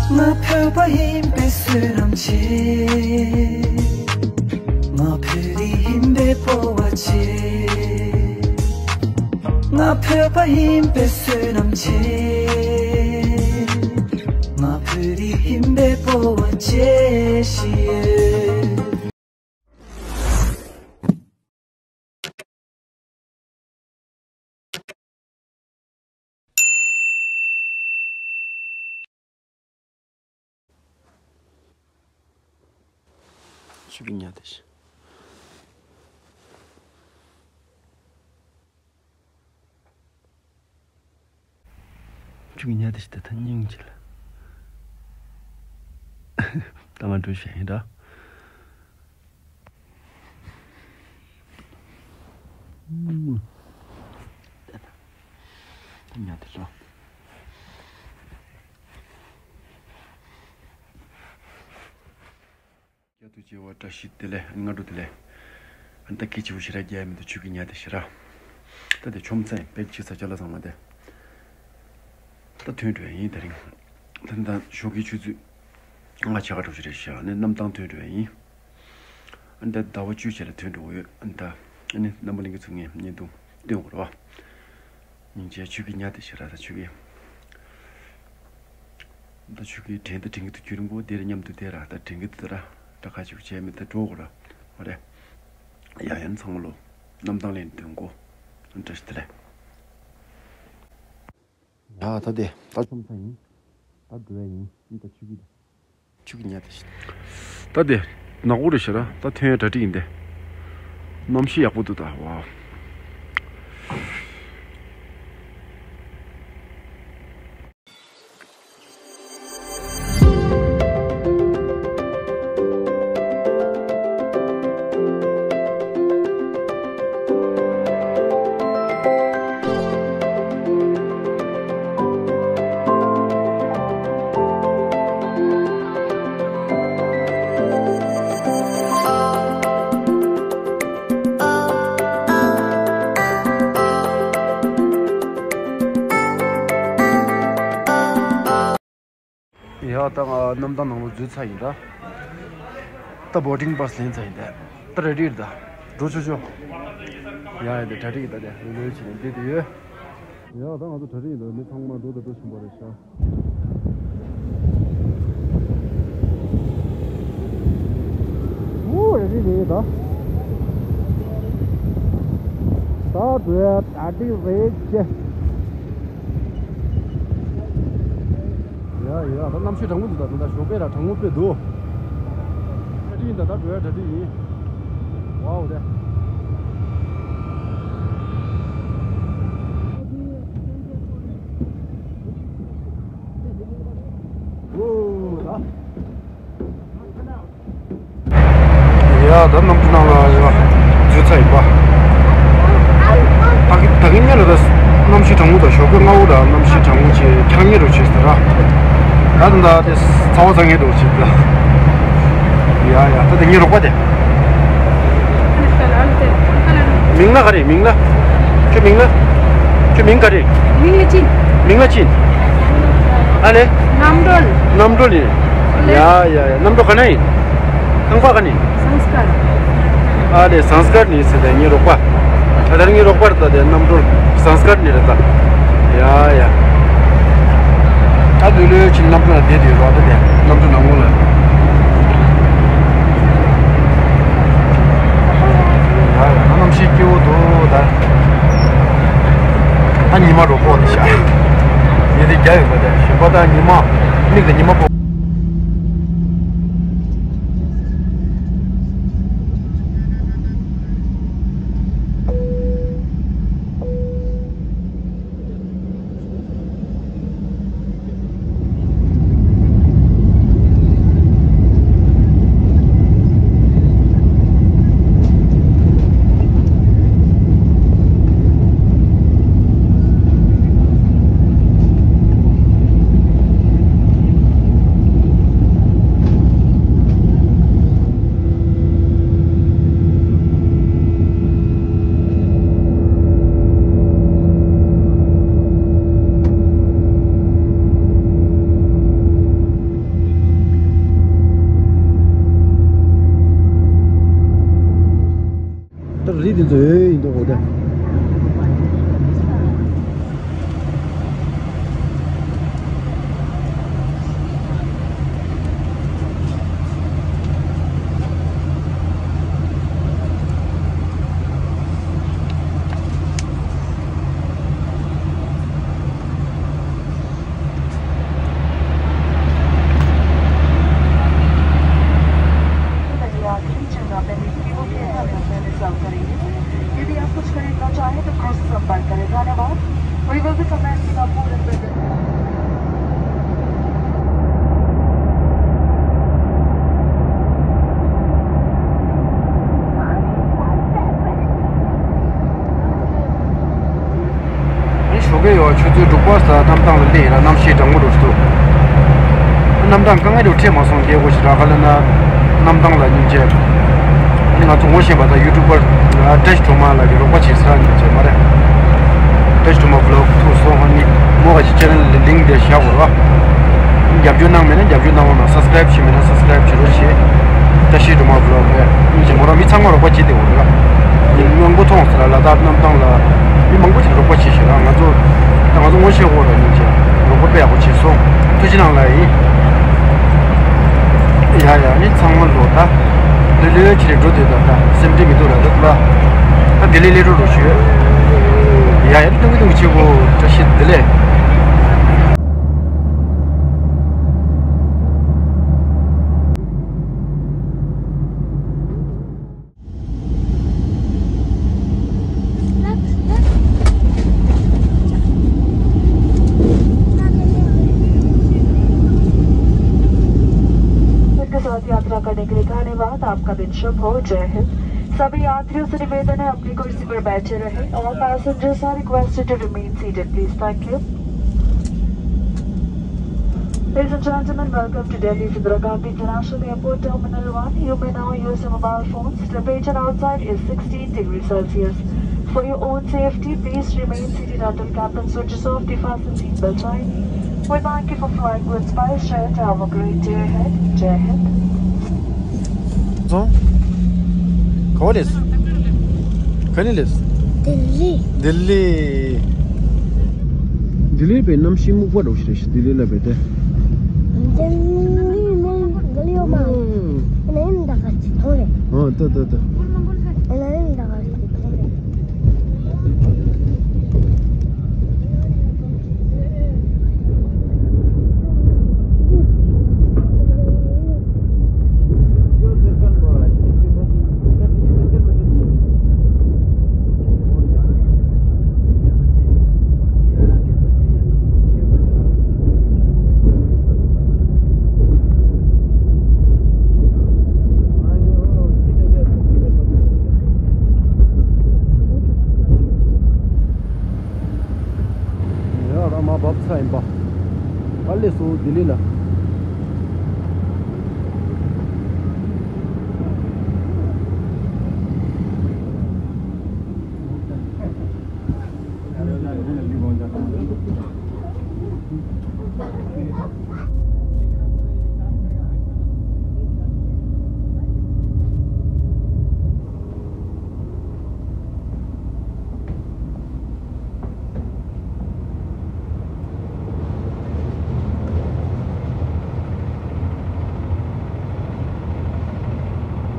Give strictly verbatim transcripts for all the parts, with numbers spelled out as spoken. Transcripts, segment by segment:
ང་བོད་པ་ཡིན་པའི་བསོད་ནམས་ཆེ། ང་བོད་རིགས་ཡིན་པའི་སྤོབས་པ་ཆེ། ང་བོད་པ་ཡིན་པའི་བསོད་ནམས་ཆེ། ང་བོད་རིགས་ཡིན་པའི་སྤོབས་པ་ཆེ་ཞེས། ཆོས་ཀྱི་ཉ་དེ་ཤི། ཆོས་ཀྱི་ཉ་དེ་ཤི་ད་ཐ་སྙིང་ཆེ་ལ། ད་ང་འགྲོ་ཤེས་ཡིན་འདྲ། ད་ཉ་དེ་ཤི། རྒྱ་ཐུ་ཆེ་བ་བཀྲ་ཤིས་བདེ་ལེགས། ཨ་ནི་སྔ་དྲོ་བདེ་ལེགས། ཨ་ནི་ད་སྐད་ཆེ་བོ་ཞེ་དྲག་རྒྱག་མི་འདུག་ཆོས་ཀྱི་ཉ་དེ་ཤི་ར། ད་དེ་ཆོམ་ཚ་ཡིན་པེག་ཆེ་ས་ཅ་ལག་ཚང་མ་དེ། ད་ཐོན་འགྲོ་ཡ་ཡིན་དེ་རིང་། ད་ནི་ད་ཞོགས་ཀའི་ཆུ་ཚོད་ལྔ་ཆ་ག་འགྲོ་ཞིག་རེད་ཤག་ཨ་ནི་གནམ་ཐང་ཐོན་འགྲོ་ཡ་ཡིན། ཨ་ནི་ད་ཟླ་བ་བཅུ་ཆ་ལ་ཐོན་འགྲོ་གི་ཡོད། ཨ་ནི་ད་ཨ་ནི་རྣམ་པ་ལྷན་རྒྱས་ཚོ་ངས་བརྙན་ཐུང་སྟོན་དགོས་རེད་བ། སྙིང་རྗེ། ཆོས་ཀྱི་ཉ་དེ་ཤི་ར། ད་ཆོས་ཀྱི། ད་ཆོས་ཀྱི་དྲན་ད་དྲན་གྱི་འདུག་རྒྱུན་རིང་པོ་དེར་མཉམ་དུ་བསྡད་ར། ད་དྲན་གྱི་འདུག་ར། ད་ག་ཅིག་བྱས་མེད་ད་འགྲོ་དགོས་ར། ཨོ་རེད། ཡ་ཡ་ཚང་མ་ལོ། གནམ་ཐང་ལ་འདོན་གོ། བཀྲ་ཤིས་བདེ་ལེགས། ཡ་ད་དེ་ད་ཆོམ་ཚ་ཡིན། ད་འགྲོ་ཡ་ཡིན། ད་ཆོས་ཀྱི། ཆུ་གི་ཉ་དེ་ཤི། ད་དེ་ནག་པོ་རེད་ཤག་ར། ད་ཐོན་ཡ་གྲ་སྒྲིག་ཡིན་ཏེ། གནམ་གཤིས་ཡག་པོ་འདུག་ད་ཝའོ། ཡ་ད་ང་གནམ་ཐང་ནང་ལོགས་འཛུལ་ཚར་ཡིན་ད། ད་བོར་ཌིང་པཱ་སི་ལེན་ཚར་ཡིན་ད། ད་རེ་ཌི་རེད་ད། འགྲོ་ཆོག་ཆོག་ཡ་ཡ་ད་གྲ་སྒྲིག་ཡིན་ད། དེ་ལོས་ལོས་བྱས་ནས་བསྡད་དེ་ཡོད། ཡ་ད་ང་ཚོ་གྲ་སྒྲིག་ཡིན་ད། མི་ཚང་མ་འགྲོ་ད་འགྲོ་བཞིན་པ་རེད་ཤག་ཨོ་རེ་རེ་རེ་ད། ད་འགྲོ་ཡ་གྲ་སྒྲིག་རེད་ཅེ། ཡ་ཡ་ད་གནམ་གཤིས་གྲང་མོ་འདུག་ད་ད་ད་ཞོགས་པའི་ར་གྲང་མོ་དཔེ་འདུག་གྲ་སྒྲིག་ཡིན་ད། ད་འགྲོ་ཡ་གྲ་སྒྲིག་ཡིན། ཝའོ་དེ། ཨོ་ད། ཡ་ད་གནམ་གྲུ་ནང་ལ་ཡ་འཛུལ་ཚར་ཡིན་པ། ད་གི་ད་གི་ཉིན་རེ་ད་གནམ་གཤིས་གྲང་མོ་དང་ཞོགས་པའི་སྔ་པོ་ད་གནམ་གཤིས་གྲང་མོ་ཅིག་འཁྱག་ཉེ་རུ་བྱས་ཟེར་ར། ད་ད་ད་དེ་ཚ་བ་ཚ་ངེ་རུ་བྱས་ད། ཡ་ཡ་ད་དེ་ངའི་རོགས་པ་དེ། མིང་ལ་ག་རེ་མིང་ལ། ཁྱོད་མིང་ལ། ཁྱོད་མིང་ག་རེ། མིང་ལ་ཅིན། མིང་ལ་ཅིན། ཨ་ལེ། རྣམ་གྲོལ། རྣམ་གྲོལ་ཡིན། ཡ་ཡ་ཡ་རྣམ་གྲོལ་ག་ན་ཡིན། ཁང་པ་ག་ནས། སངས་དཀར། ཨ་ལེ་སངས་དཀར་ནས་ཟེར་ད་ངའི་རོགས་པ། ད་ལྟར་ངའི་རོགས་པར་ད་དེ་རྣམ་གྲོལ་སངས་དཀར་ནས་རེད་ད། ཡ་ཡ། ད་ལོས་ལོས་ཕྱིན་རྣམ་གྲོལ་ལ་བསྡད་དུས་རོགས་ད་དེ་རྣམ་གྲོལ་ནང་ངོ་ལ། ཡ་ཡ་གནམ་གཤིས་སྐྱིད་པོ་འདུག་ད། ད་ཉི་མ་རོ་ཕོག་ནས་ཤག་ཉི་དེ་རྒྱ་ཡོད་པ་དེ་ཞིམ་པ་ད་ཉི་མ། མིག་ལ་ཉི་མ་ཕོག་འདི་ཚོ་ཡོད་ཡིན་འདུག་གོ་ད། यदि आप कुछ खरीदना चाहें तो क्रॉस से संपर्क करें। धन्यवाद। We will be commencing our food and beverage. ཨ་ནི་ཞོགས་ཀས་ཡོད་ཆུ་ཚོད་དྲུག་པ་ས་གནམ་ཐང་ལ་སླེབས་ཡིན་ལ། གནམ་གཤིས་གྲང་མོ་འགྲོ་སྲིད་འདུག་གནམ་ཐང་དཀའ་ངལ་འགྲོ་འཕྲད་མ་སོང་། རྒྱལ་སྒོ་ཞིག་རག་ག་ལ་ན་གནམ་ཐང་ལ་སྙིང་རྗེ། ཨ་ནི་ང་ཚོ་ངོ་ཤེས་པ་དང་ཡུ་ཊུབ་པར་བཀྲ་ཤིས་སྒྲོལ་མ་ལགས་ཀྱིས་རོགས་པ་བྱེད་ས་སྙིང་རྗེ་མ་རེད། བཀྲ་ཤིས་སྒྲོལ་མ་ཝི་ལོག་ཐུག་སོང་། ཨ་ནི་མོ་ག་ཅིག་ཅེ་ནལ་ལ་ལིང་དེ་བཞག་དགོས་རེད་བ། རྒྱབ་སྐྱོར་གནང་མེད་ན་རྒྱབ་སྐྱོར་གནང་རོགས་གནང་། སབ་སི་ཀ་རེབ་བྱས་མེད་ན་སབ་སི་ཀ་རེབ་བྱེད་རོགས་བྱེད། བཀྲ་ཤིས་སྒྲོལ་མ་ཝི་ལོག་རེད། སྙིང་རྗེ་མོ་རང་མི་ཚང་མ་རོགས་པ་བྱེད་བསྡད་ཡོད་རེད། མི་མང་པོ་མཐོང་ཟེར་ལ་ལ་དྭགས་གནམ་ཐང་ལ་མི་མང་པོ་ཞིག་རོགས་པ་བྱེད་ཤག་ར། ང་ཚོ་ད་ང་ཚོ་ངོ་ཤེས་ཡོད་ར། སྙིང་རྗེ་རོགས་པ་དཔེ་ཡག་པོ་བྱས་སོང་། ཐུགས་རྗེ་གནང་ལ་ཡིན། ཡ་ཡ་ནི་ཚང་མ་ལོ་ད་ལོས་ལོས་ཆེ་རེ་འགྲོ་དེ་ད་ད་སེམས་ཁྲལ་མི་འདུག་ར། ད་ད་ད་དེ་ལས་ལས་འགྲོ་རོགས་ཞུ། ཡ་ཡ་ཏུང་གི་ཏུང་གི་ཆེ་གོ། བཀྲ་ཤིས་བདེ་ལེགས། के साथ यात्रा करने के लिए धन्यवाद। आपका दिन शुभ हो। जय हिंद। सभी यात्रियों से निवेदन है, अपनी कुर्सी पर बैठे रहें। All passengers are requested to remain seated, please. Thank you. Ladies and gentlemen, welcome to Delhi's Indira Gandhi International Airport Terminal one. You may now use your mobile phones. Temperature outside is sixteen degrees Celsius. For your own safety, please remain seated until captain switches off the fasten seat belt sign. We thank you for flying with SpiceJet. Have a great day ahead. Jai Hind. སོང་། ག་བ་རེད། ག་ནས་རེད། ལྡི་ལི། ལྡི་ལི། ལྡི་ལི་པའི་གནམ་གཤིས་སྨུག་པ་འདྲ་བོ་ཞིག་རེད་ཤག་ལྡི་ལི་ལ་བས་ཏེ། ལྡི་ལི་ནས་ལྡི་ལི་ཡོད་མ་རེད། ཨ་ནི་ད་ག་ཅིག་མཐོང་རེད། ཨ་ད་ད་ད། ཨ་ནི་ད་ག་ཅིག་མཐོང་རེད། ཡ་ར་མ་བབས་ཚ་ཡིན་པ། ཨ་ལས་སོ་ལྡི་ལི་ལ།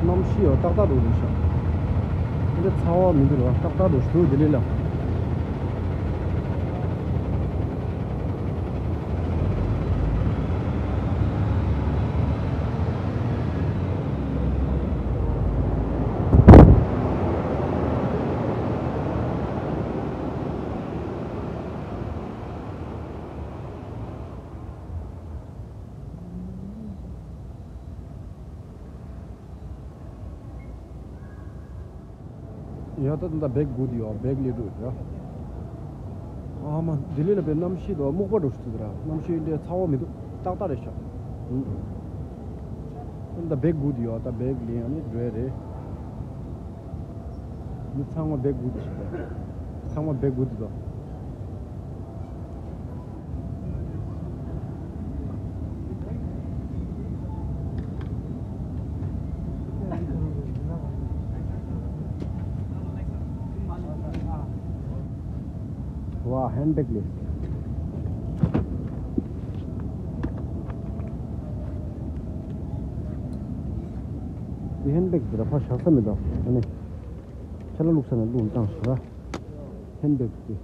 གནམ་གཤིས་ཡང་ཏག་ཏག་འདྲ་རེད་ཤག་འདི་ཚ་བ་མི་འདུག་ར། ཏག་ཏག་འདྲ་ཞིག་འདུག་ལྡི་ལི་ལ། ཡ་ད་ད་བེག་དགུ་དེ་ཡོད། བེག་ལས་འགྲོ་ཡ། ཨ་མ་ལྡི་ལི་ལ་བེ་གནམ་གཤིས་དང་སྨུག་པ་འགྲོ་ཤི་ཚུལ་ར། གནམ་གཤིས་འདི་ཚ་བ་མི་འདུག་ཏག་ཏག་རེད་ཤག་ད་བེག་དགུ་དེ་ཡོད། ད་བེག་ལས་ཡང་ནི་འགྲོ་ཡ་རེད། མི་ཚང་མ་བེག་དགུ་དེ་ཞིག་རེད། ཚང་མ་བེག་དགུ་དེ་དང་། ཧན་བེག་ལས། འདི་ཧན་བེག་འདི་ར་ཕར་བཞག་ས་མི་འདུག་ཨ་ནི། ཁྱེད་ལ་བླུགས་ས་ནས་བླུགས་བཏང་ཞིག་ར། ཧན་བེག་འདི།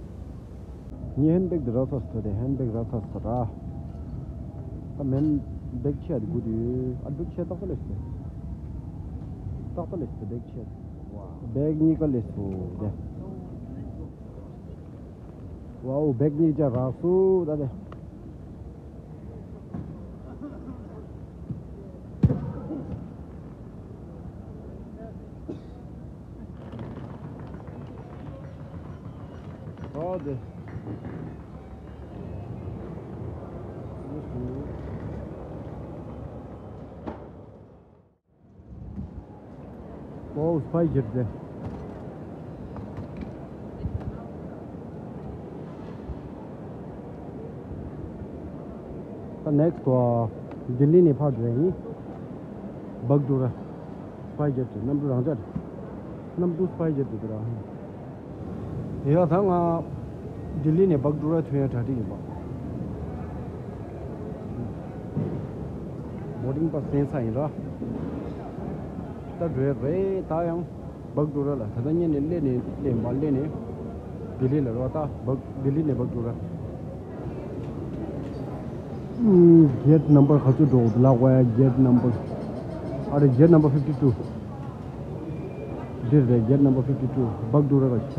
ངའི་ཧན་བེག་འདི་རག་ཚར་སོང་། དེ་ཧན་བེག་རག་ཚར་སོང་ར། ད་མེན་བེག་ཆེ་ཡ་དེ་དགོས་དུས། ཨ་བེག་ཆེ་ཏག་ཏག་ལས་སོང་། ཏག་ཏག་ལས་སོང་བེག་ཆེ། བེག་གཉིས་ཀ་ལས་སོང་དེ། ཝའོ། བེག་གཉིས་ཀ་རག་སོང་ད་དེ། ཨོ་དེ། ཨོ་སི་པའི་ཇེཊ་དེ། ད་ནེག་སི་ཊི་བ་ལྡི་ལི་ནས་ཕར་འགྲོ་ཡ་ཡིན། བག་ཌོ་ར། སི་པའི་ཇེཊ་དེ་གནམ་གྲུ་རང་འཇགས་རེད། གནམ་གྲུ་སི་པའི་ཇེཊ་དེ་དེ་ར། ཡ་ད་ང་ལྡི་ལི་ནས་བག་ཌོ་ར་ཐོན་ཡ་གྲ་སྒྲིག་ཡིན་པ། བོར་ཌིང་པཱ་སི་སྟོན་ས་ཡིན་ར། ད་འགྲོ་ཡ་རེད་ད་ཡང་། བག་ཌོ་ར་ལ་ད་ལྟ་ཉིན་ནས་སླེབས་ནས་སླེབས་མ་སླེབས་ནས་ལྡི་ལི་ལ་རོ། ད་བག་ལྡི་ལི་ནས་བག་ཌོ་ར། ཨུམ། གེ་ཊི་ནམ་བར་ག་ཚོད་འགྲོ་དགོས་འདུག་ལབ་དགོས་ཡ། གེ་ཊི་ནམ་བར། ཨ་རེ། གེ་ཊི་ནམ་བར་ཕིབ་ཊི་ཊུ། འདིར་རེད། གེ་ཊི་ནམ་བར་ཕིབ་ཊི་ཊུ། བག་ཌོ་ར་ལ་ཆ།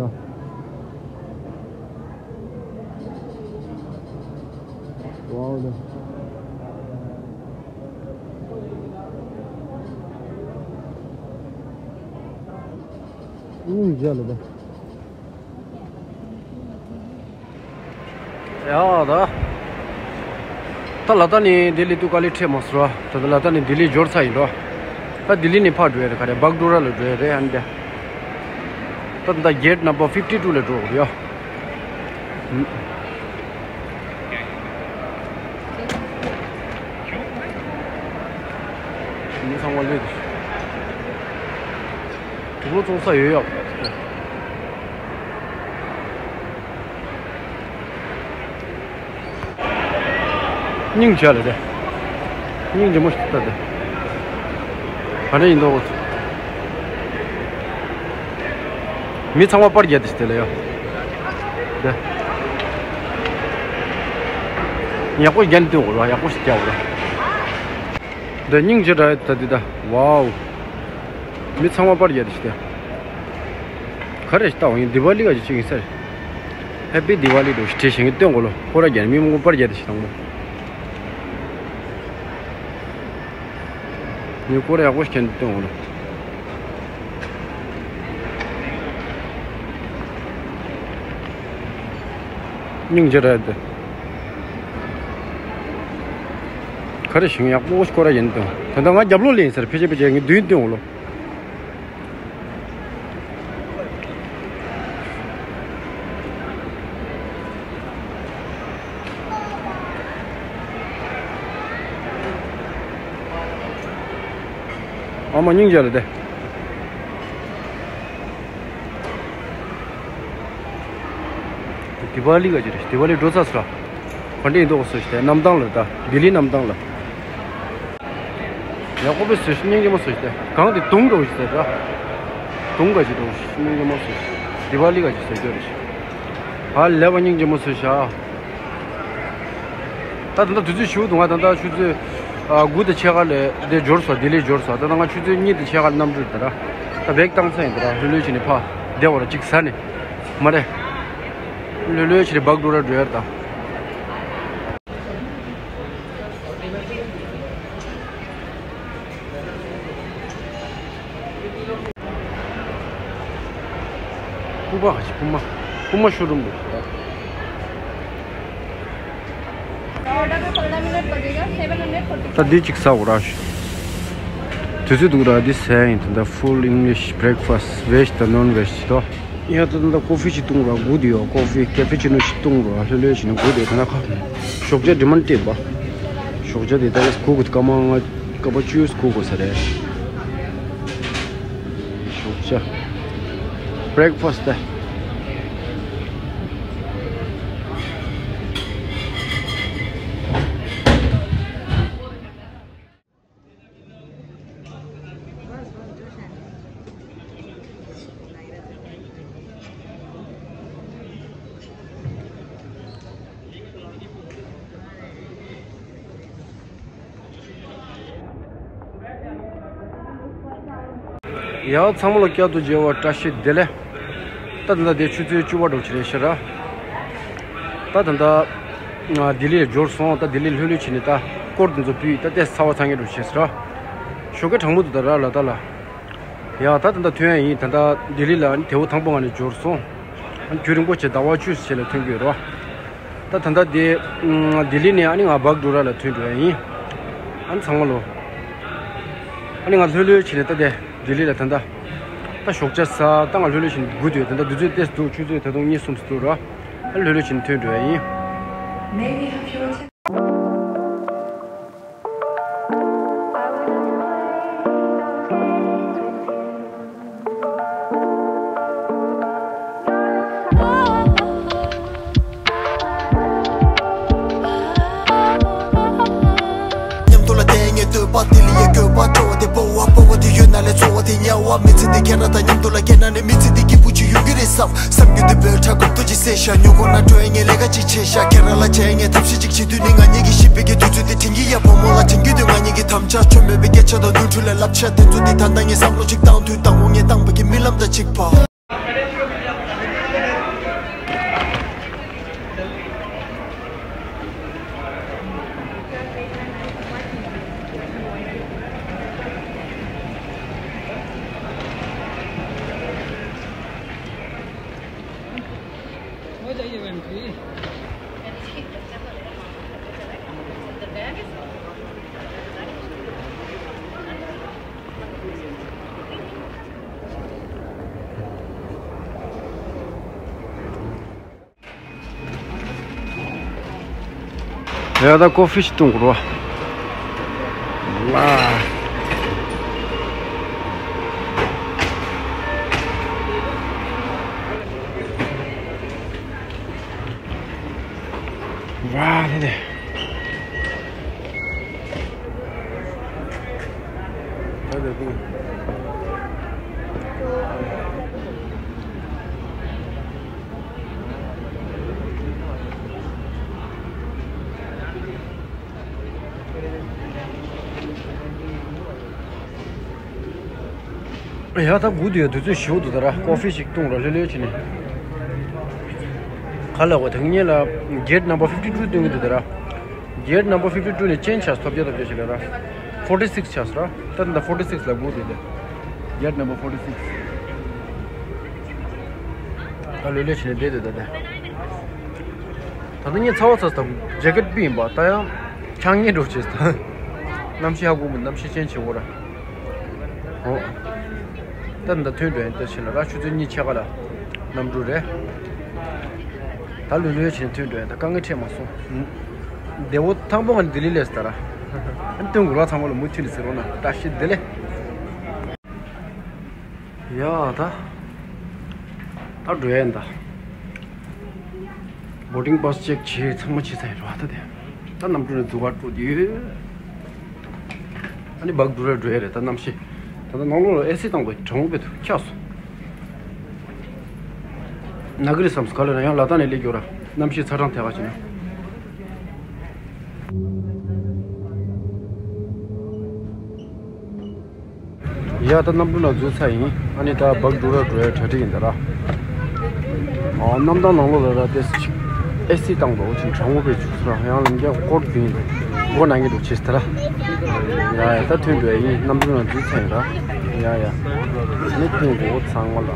ཝའོ་ལེ། ཨུམ། རྒྱ་ལ་ད། ཡ་ད། ད་ལ་དྭགས་ནས་ལྡི་ལི་ཏུ་ཀ་ལི་ཁྲིད་མ་སོང་ར། ད་ལ་དྭགས་ནས་ལྡི་ལི་འབྱོར་ཚར་ཡིན་ར། ད་ལྡི་ལི་ནས་ཕར་འགྲོ་ཡ་རེད། ག་རེ། བག་ཌོ་ར་ལ་འགྲོ་ཡ་རེད། ཨ་ནི་དེ། ད་ད་གེ་ཊི་ནམ་བར་ཕིབ་ཊི་ཊུ་ལ་འགྲོ་དགོས་རེད་ཡ། མི་ཚང་མ་སླེབས་འདུག་དུག་ལོག་བཙོང་ས་ཡོད་ཡོད། སྙིང་རྗེ་ལ་དེ། སྙིང་རྗེ་མོ་ཞིག་ལྟ་དེ། ག་འདྲ་ཡིན་མདོག་མི་ཚང་མ་པར་རྒྱག་དེ་ཞིག་དེ་ལ་ཡོད། དེ། ཡག་པོ་རྒྱག་ནས་སྟོན་དགོས་ར། ཡག་པོ་ཞིག་རྒྱག་དགོས་ར། དེ་སྙིང་རྗེ་དྲགས་ད་དེ་ད། ཝའོ། མི་ཚང་མ་པར་རྒྱག་དེ་ཞིག་དེ། ག་རེ་ཞིག་ལྟ་འོང་ཡིན། དི་ཝ་ལི་ག་ཅིག་ཅིག་ཡིན་ས་རེད། ཧེ་པི་དི་ཝ་ལི་འདྲ་ཞིག་བྲིས་བཞག་གི་སྟོན་དགོས་ལོ། སྐོར་ར་རྒྱག་ནས་མི་མང་པོ་པར་རྒྱག་དེ་ཞིག་དང་པོ། ངས་སྐོར་ར་ཡག་པོ་ཞིག་རྒྱག་ནས་སྟོན་དགོས་ལོ། སྙིང་རྗེ་དྲགས་དེ། ག་རེ་ཞིག་ཡག་པོ་སྐོར་ར་རྒྱག་ནས་སྟོན། ད་ལྟ་ང་རྒྱབ་ལོགས་ལ་ཡིན་ས་རེད། ཕལ་ཆེར་ཕལ་ཆེར་ངས་མདུན་སྟོན་དགོས་ལོ། ཨ་མ་སྙིང་རྗེ་ལ་དེ། དི་ཝ་ལི་ག་ཅིག་རེད། དི་ཝ་ལི་འགྲོ་ཚར་སོང་ར། ག་འདྲ་ཡིན་མདོག་སོ་ཞིག་དེ། གནམ་ཐང་ལ་ད། ལྡི་ལི་གནམ་ཐང་ལ། ཡག་པོ་དཔེ་བཟོས་ཤག་སྙིང་རྗེ་མོ་བཟོས་ཤག་དེ། གངས་དེ་དུང་འདྲ་བོ་ཞིག་བཟོས་ར། དུང་ག་ཅིག་འདྲ་བོ་ཞིག་སྙིང་རྗེ་མོ་བཟོས་ཤག་དི་ཝ་ལི་ག་ཅིག་བཟོས་རྒྱུ་རེད་ཤག་ཧ་ལས་པ་སྙིང་རྗེ་མོ་བཟོས་ཤག་ད་ད་ལྟ་དུས་ཚོད་ཞུ་འདུག་ང་ད་ལྟ་ཆུ་ཚོད་ཨ་དགུ་དང་ཕྱེད་ཀ་ལ་དེ་འབྱོར་སོང་། ལྡི་ལི་འབྱོར་སོང་། ད་ལྟ་ང་ཆུ་ཚོད་གཉིས་དང་ཕྱེད་ཀ་ལ་གནམ་གྲུ་དེ་ར། ད་བེག་བཏང་ས་ཡིན་དེ་ར། ལྷོད་ལྷོད་བྱས་ནས་ཕར་བསྡད་པ་ར། གཅིག་ཟ་ནས་མ་རེད། ལྷོད་ལྷོད་བྱས་ནས་བག་ཌོ་ར་འགྲོ་ཡ་རེད་ད། པུ་མ་ག་ཅིག་པུ་མ། པུ་མ་ཤོ་རུམ་རེད། ऑर्डर में पंद्रह minute लगेगा। Seven hundred forty. ད་འདི་གཅིག་ཟ་འོ་ར། དུས་ཚོད་འདུག་ར། འདི་ཟས་ཡིན། ད་ལྟ་full English breakfast, veg དང་non veg དོ། ཡ་ད་ད་ཀོ་ཕི་ཅིག་བཏུང་ར། སྒུག་བསྡད་ཡོད། ཀོ་ཕི་ཀེ་ཕི་ཅི་ནོ་ཅིག་བཏུང་ར། ལྷོད་ལྷོད་བྱས་ནས་སྒུག་བསྡད། ད་ན་ཁ་ཞོགས་ཇ་ཌི་མན་ཌི་བ། ཞོགས་ཇ་དེ་ད་ལྟ་སྒུག་དགོས། སྐར་མ་ལྔ་སྐར་མ་བཅུ་སྒུག་དགོས་ས་རེད། ཞོགས་ཇ། breakfast དེ། ཡ་ཚང་མ་ལ་བསྐྱར་དུ་མཇལ་བ་བཀྲ་ཤིས་བདེ་ལེགས། ད་ད་ལྟ་དེ་ཆུ་ཚོད་བཅུ་པ་འགྲོ་ཆེ་རེད་ཤག་ར། ད་ད་ལྟ་ལྡི་ལི་ལ་འབྱོར་སོང་། ད་ལྡི་ལི་ལྷོད་ལྷོད་བྱས་ནས་ད་སྐོར་དེ་ཚོ་ཕུད་ད་ཏོག་ཙམ་ཚ་བ་ཚ་ངེ་འགྲོ་ཆེ་ཟེར་ར། ཞོགས་ཀས་གྲང་མོ་འདུག་ད་ར་ལ་ད་ལ། ཡ་ད་ད་ལྟ་ཐོན་ཡ་ཡིན། ད་ལྟ་ལྡི་ལི་ལ་ཨ་ནི་དེ་བོ་དང་པོ་ང་ནས་འབྱོར་སོང་། ཨ་ནི་རྒྱུན་རིང་པོ་བྱས་ཟླ་བ་བཅུ་ཙམ་ལ་ཐོན་གྱི་ཡོད་རེད་བ། ད་ད་ལྟ་དེ་ལྡི་ལི་ནས་ཨ་ནི་ང་བག་ཌོ་ར་ལ་ཐོན་འགྲོ་ཡ་ཡིན། ཨ་ནི་ཚང་མ་ལོ། ཨ་ནི་ང་ལྷོད་ལྷོད་བྱས་ནས་ད་དེ་ལྡི་ལི་ལ་ད་ལྟ་ད་ཞོགས་ཇ་ཟ། ད་ང་ལྷོད་ལྷོད་བྱས་ནས་སྒུག་སྡོད། ད་ལྟ་དུས་ཚོད་ཏོག་ཙམ་འདུག་ཆུ་ཚོད་ད་དུང་གཉིས་གསུམ་ཙམ་འདུག་ར། ཨ་ནི་ལྷོད་ལྷོད་བྱས་ནས་ཐོན་འགྲོ་ཡ་ཡིན། མཉམ་དུ་ལ་བསྡད་ངེས་འདོད་པ་དེ་ལ་ཡི་འགྱོད་པ་སྤྲོ་བ་དེ་སྤོ་བ་སྤོ་བ་དེ་ཡོད་ན་ལས་ཚོར་བ་དེ་དམྱལ་བ་མི་ཚེ་འདི་ཁྱེད་རང་དང་མཉམ་དུ་ལ་སྐྱེལ་ན་ནི་མི་ཚེ་འདི་སྐྱིད་པོ་ཅིག་ཡོང་གི་རེད་བསམ། བསམ་རྒྱུ་དེ་འབོད་སྒྲ་གོམ་ཐུག་ཅིག་བསད་ཤག་ཉོ་གོ་ན་སྤྲོད་ངེས་ལས་ཀ་ཅིག་བྱས་ཤག་ཁྱེད་རང་ལ་བྱས་ངེས་ཐབས་ཤེས་ཅིག་བྱེད་དུས་ནི་ང་གཉིས་ཀྱི་ཤི་བའི་གི་དུས་ཚོད་དེ་དྲན་གྱི་ཡ་བུ་མོ་ལ་དྲན་རྒྱུ་དེ་ང་གཉིས་ཀྱི་དམ་བཅའ་ཆོ་མེད་པའི་སྐད་ཆ་དང་ནོར་འཁྲུལ་ལས་བསླབ་བྱ་དེ་ཚོ་འདི་ད་ལྟ་ངས་བསམ་བློ་ཅིག་བཏང་དུས་ད་ངོ་ངས་བཏང་བའི་གི་རྨི་ལམ་དང་གཅིག་པ། ཡ་ད་ཀོ་ཕི་ཞིག་བཏུང་དགོས་རེད་བ། ཝ། ཝ་ལེ། ཡ་ད་སྒུག་དུས་ཡ་དུས་ཚོད་ཞེ་པོ་འདུག་ད་ར། ཀོ་ཕི་ཞིག་བཏུང་ར་ལྷོད་ལྷོད་བྱས་ནས། ག་ལ་གོ་ད་ངེད་ལ་གེ་ཊི་ནམ་བར་ཕིབ་ཊི་ཊུ་སྟོན་གྱི་འདུག་ད་ར། གེ་ཊི་ནམ་བར་ཕིབ་ཊི་ཊུ་ནས་ཅེན་ཇི་ཆགས་སོང་། ཐོབ་རྒྱ་ཐོབ་རྒྱ་ཞིག་ལ་ར། ཕོར་ཊི་སིགས་ཆགས་སོང་ར། ད་ད་ཕོར་ཊི་སིགས་ལ་སྒུག་དུས་དེ། གེ་ཊི་ནམ་བར་ཕོར་ཊི་སིགས། ད་ལྷོད་ལྷོད་བྱས་ནས་བསྡད་དུས་ད་དེ། ད་ལྟ་ངས་ཚ་བ་ཚ་དང་ཇེ་ཀེ་ཊི་ཕུད་ཡིན་པ། ད་ཡང་ཆང་ངན་འགྲོ་བྱས་སོང་། གནམ་གཤིས་ཧ་གོ་མི། གནམ་གཤིས་ཅན་བྱེད་འོ་ར། འོ། ད་ད་ཐོན་འགྲོ་ཡིན། ད་ཕྱིན་ལ་ར་ཆུ་ཚོད་གཉིས་ཕྱེད་ཀ་ལ་གནམ་གྲུ་རེད། ད་ལྷོད་ལྷོད་བྱས་ནས་ཐོན་འགྲོ་ཡིན། ད་དཀའ་ངལ་འཕྲད་མ་སོང་། བདེ་བོ་དང་པོ་ང་ལྡི་ལི་སླེབས་སོང་ད་ར། ཨ་ནི་སྟོན་དགོས་ར། ཚང་མ་ལ་མུ་མཐུད་ནས་ཟེར་རོགས་གནང་། བཀྲ་ཤིས་བདེ་ལེགས། ཡ་ད། ད་འགྲོ་ཡ་ཡིན་ད། བོར་ཌིང་པཱ་སི་ཅེག་བྱས་ཚང་མ་བྱས་ཚར་ཡིན་ར་ད་དེ། ད་གནམ་གྲུ་ནས་འཛུལ་བ་འགྲོ་རྒྱུ་ཡོད། ཨ་ནི་བག་ཌོ་ར་འགྲོ་ཡ་རེད། ད་གནམ་གཤིས། ད་ལྟ་ནང་ལོགས་ལ་ཨེ་སི་བཏང་དགོས། གྲང་མོ་དཔེ་འདུག་ཁྱགས་སོང་། ན་གི་རེད་བསམ་སོང་། ག་ལ་ན་ཡང་ལ་དྭགས་ནས་སླེབས་ཡོད་ར། གནམ་གཤིས་ཚ་གྲང་ཐད་ཀ་བྱས་ན། ཡ་ད་གནམ་གྲུ་ནང་འཛུལ་ཚར་ཡིན། ཨ་ནི་ད་བག་ཌོ་ར་འགྲོ་ཡ་གྲ་སྒྲིག་ཡིན་ད་ར། ཨ་གནམ་ཐང་ནང་ལོགས་ལ་ར་ཏོག་ཙམ་ཅིག་ཨེ་སི་བཏང་འདུག་ཅིག་གྲང་མོ་དཔེ་བྱུང་སོང་ར། ཡང་ལམ་རྒྱག་སྐོར་བདུན་མགོ་ན་གི་འདུག་བྱས་ད་ར། ཡ་ཡ་ད་ཐོན་འགྲོ་ཡ་ཡིན། གནམ་གྲུ་ནང་འཛུལ་ཚར་ཡིན་ར། ཡ་ཡ་ནི་ཐོན་འགྲོ་ཚང་མ་ལ།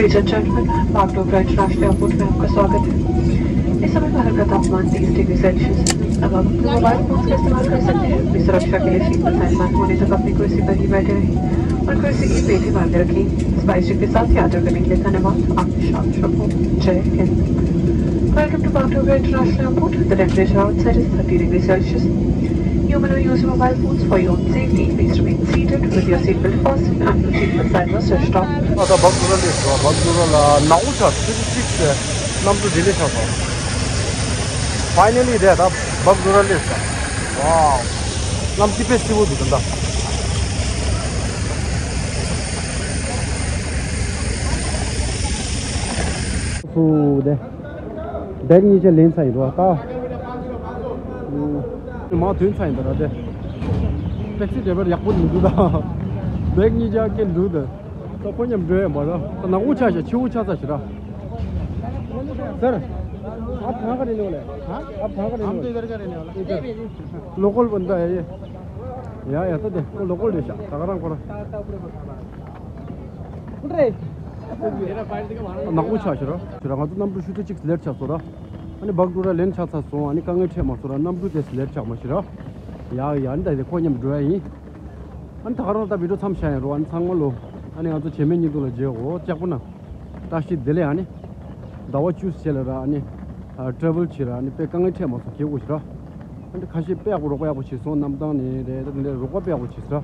Ladies and gentlemen, Bagdogra International Airport में आपका स्वागत है। इस समय बाहर का तापमान तीस डिग्री सेल्सियस है। अब आप अपने मोबाइल फोन का इस्तेमाल कर सकते हैं। अपनी सुरक्षा के लिए सीट बेल्ट साइन बंद होने तक अपनी कुर्सी पर ही बैठे रहें और कुर्सी की पेटी बांधे रखें। इस बाईस के साथ यात्रा करने के लिए धन्यवाद। आपकी शाम शुभ हो। जय Hind. Welcome to Bagdogra International Airport. The temperature outside is thirty degrees Celsius. You may not use your mobile phones for your own safety. Please remain seated with your seatbelt fastened and your seatbelt sign was switched off. ཨ་ད་བག་ཏུ་ར་སླེབས་སོང་། བག་ཏུ་ར་ལ་ནག་པོ་ཆགས་སོང་། ཆུ་ཚོད་གཅིག་ཙམ་གནམ་གྲུ་ཌི་ལེ་ཆགས་སོང་། Finally དེ་ད་བག་ཏུ་ར་སླེབས་སོང་། Wow གནམ་གཤིས་དཔེ་བསིལ་པོ་འདུག་ད་ལྟ། སུ་དེ། བེག་གཉིས་ཆ་ལེན་ཚར་ཡིན་རོ་ད། མ་ཐོན་ཚར་ཡིན་ད་ར་དེ། ཊེག་སི་ཌ་རའི་བར་ཡག་པོ་མི་འདུག་ད། བེག་གཉིས་ཆ་སྐྱེལ་འདུག་ད། ད་ཁོ་མཉམ་འགྲོ་ཡ་མ་ར། ད་ནག་པོ་ཆགས་ཤག་ཆེ་བོ་ཆགས་ཚར་ཤག་ར། सर, आप कहाँ का रहने वाले हैं? हाँ? आप कहाँ का रहने हम तो वाले हैं? इधर का रहने वाला। इधर। लोकल बंदा है ये। या या तो देखो लोकल देश है। तगड़ा को। ནག་པོ་ཆགས་ཤག་ར། ང་ཚོ་གནམ་གྲུ་ཆུ་ཚོད་གཅིག་ལེཊ་ཆགས་སོང་ར། ཨ་ནི་བག་ཏུ་ར་ལེན་ཆགས་ཚར་སོང་། ཨ་ནི་དཀའ་ངལ་འཕྲད་མ་སོང་ར། གནམ་གྲུ་དེ་ལེཊ་ཆགས་མ་ཤི་ར། ཡ་ཡ་ཨ་ནི་ད་དེ་ཁོ་མཉམ་འགྲོ་ཡ་ཡིན། ཨ་ནི་ད་ག་རང་ད་བི་ཌིའོ་མཚམས་བཞག་ཡིན་རོ། ཨ་ནི་ཚང་མ་ལོ། ཨ་ནི་ང་ཚོ་རྗེས་མའི་བརྙན་ཐུང་ལ་མཇལ་གོ། ལྕགས་པོ་ན། བཀྲ་ཤིས་བདེ་ལེགས། ཨ་ནི་ཟླ་བ་བཅུ་ཞེ་ལ་ར། ཨ་ནི་ཊ་རེ་ཝལ་བྱེད་ར། ཨ་ནི་དཔེ་དཀའ་ངལ་འཕྲད་མ་སོང་། གལ་དགོས་ཤི་ར། ཨ་ནི་ཁ་ཤས་དཔེ་ཡག་པོ་རོགས་པ་ཡག་པོ་བྱས་སོང་། གནམ་ཐང་ནས་རེད། ད་དེ་འདྲའི་རོགས་པ་དཔེ་ཡག་པོ་བྱས་སོང་།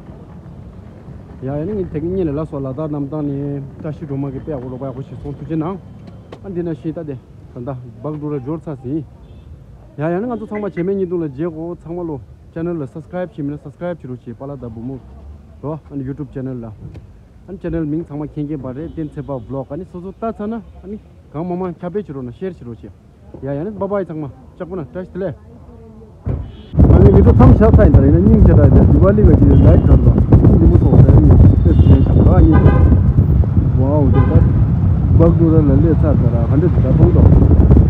ཡ་ཡ་ནི་ངས་དེ་གཉིས་ལ་ལ་སོགས་ལ་དྭགས་གནམ་ཐང་ནས་བཀྲ་ཤིས་སྒྲོལ་མ་གིས་དཔེ་ཡག་པོ་རོགས་པ་ཡག་པོ་བྱས་སོང་། ཐུགས་རྗེ་གནང་། ཨ་འདི་ན་ཤི་ད་དེ་ད་ལྟ་བག་ཏུ་ར་འབྱོར་ཚར་ཟིན། ཡ་ཡ་ནི་ང་ཚོ་ཚང་མ་རྗེས་མའི་བརྙན་ཐུང་ལ་མཇལ་གོ། ཚང་མ་ལོ་ཅེ་ནལ་ལ་སབ་སི་ཀ་རེབ་བྱས་མིན་ན་སབ་སི་ཀ་རེབ་བྱེད་རོགས་བྱེད། པཱ་ལགས་དང་བུ་མོ་རོ། ཨ་ནི་ཡུ་ཊུབ་ཅེ་ནལ་ལ། ཨ་ནི་ཅེ་ནལ་མིང་ཚང་མ་མཁྱེན་མཁྱེན་པ་རེད། བསྟན་འཛིན་ཚེ་དཔག་བི་ལོག་ཨ་ནི་སོ་སོ་ལྟ་ཚར་ན་ཨ་ནི་གང་མང་མང་ཁྱབ་སྤེལ་བྱེད་རོགས་གནང་། ཤེར་བྱེད་རོགས་བྱེད། ཡ་ཡ་ནི་བྷའི་བྷའི་ཚང་མ། ལྕགས་པོ་ན་བཀྲ་ཤིས་བདེ་ལེགས། ང་ནི་བི་ཌིའོ་མཚམས་བཞག་ཚར་ཡིན་ད་ར། ཡིན་ན་སྙིང་རྗེ་ར། དེ་དི་ཝ་ལི་ག་ཅི་ལའིཊ་གར་དོ་ཉིན་མོ་ཐོག་ས་ཡ་ནི་ཏེ་སི་ལེན་ཆགས་ར་ཡིན། ཝའོ་དེ་ད་བག་ཏུ་ར་ལ་སླེབས་ཚར་ད་ར། ག་འདྲ་འདུག་ད་མཐོང་དོ།